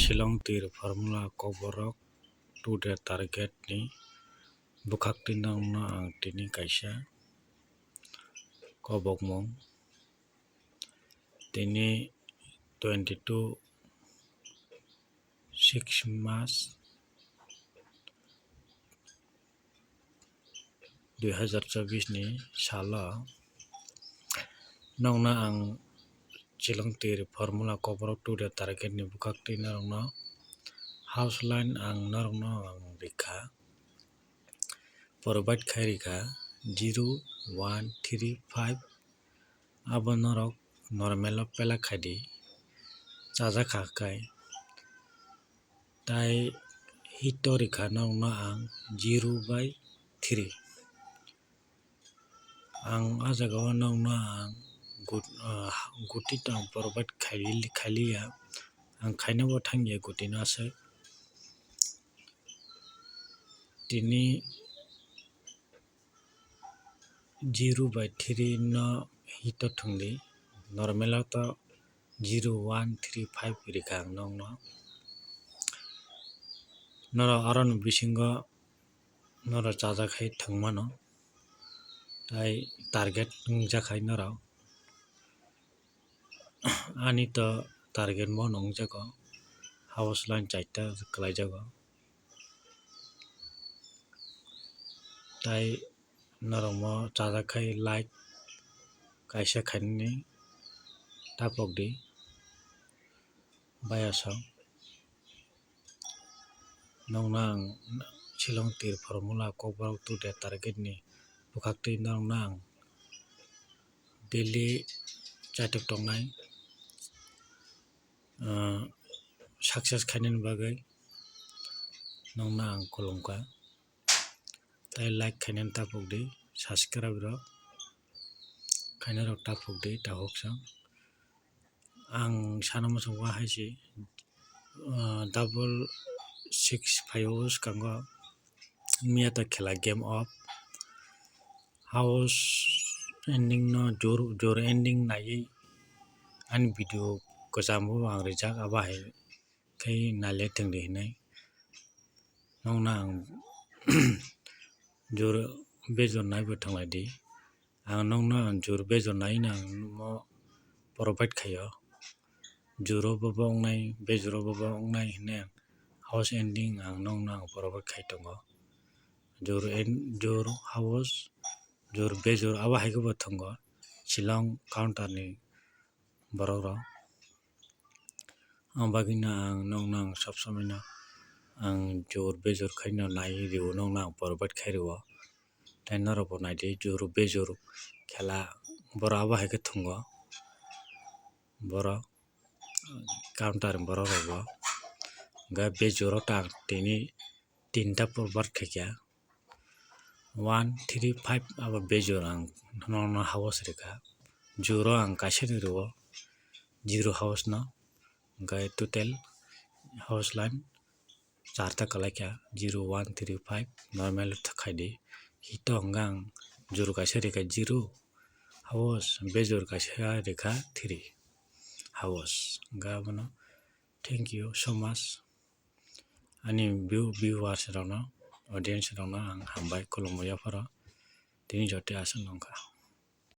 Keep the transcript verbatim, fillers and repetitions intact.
Shillong tir formula kokborok today target ni bwkhaktwi norokno ang tini kaisa kobokmung. Tini twenty two six March dui hazar chobbish ni salo nokno ang Shillong tir formula kokborok today target ni bwkhaktwi norokno house line ang norokno ang rikha, provide khai rikha zero one three five. Abo norok normal o pela khaidi, chajak kha khai. Tai hito rikha norokno ang zero by three. Ang ah jagao norokno ang gut-, ah, guti tang provide khaili-, khailiya. Ang khainabo thangya gutino aswk. Tini zero by three no hito thwngdi, normal o to zero one three five rikha ang nokno. Norok aroni bisingo norok chajak khai thwng mano, tai target wngjak khai norok. Ani to target bono wngjago, house line charta kwlaijago. Tai norokno chajak khai like kaisa khainani tapokdi. Bayasok nokno ang Shillong tir formula kokborok today target ni bwkhaktwi norokno ang daily chaitok tongnai, ah, success khainani bagwi nokno ang khulumkha. Tai like khainani tapokdi, subscribe rok khainai rok tapokdi, takhuk song. Ang sana muchungo hai se, ah, double six phaio bwskango miya ta khela game of house ending no jor, jor ending naiwi ani video kwcham bo ang rijak, abo hai khe nailai thwngdi hinwi. Nokno ang jor bejor naibo thwnglaidi. Ang nokno ang jor bejor naino ang mo provide khaio. Joro bobo wngnai, bejoro bobo wngnai hinwi ang house ending ang nokno ang provide khai tongo. Jor en-, jor house, jor bejor abo hai khe bo thwngo Shillong counter ni borok rok. Ang bagwino ang nokno ang sob somoi no ang jor bejor khaino nai rio, nokno ang provide khai rio. Tai norok bo naidi jor bejor khela borok abo hai khe thwngo borok counter ni borok rok bo. Hwnkhe bejor o ta ang tini tinta provide khaikha. One three five abo bejor ang nono house rikha. Joro ang kaisa ni rio, zero house no. Hwnkhe total house line charta kwlaikha, zero one three five normal khaidi. Hito hwnkhe ang joro kaisa rikha zero house, bejor kaisa rikha three house. Hwnkhe abono thank you so much. Ani view-, viewers rokno, audience rokno ang hambai, khulumui yapharo tini joto aswk nungkha.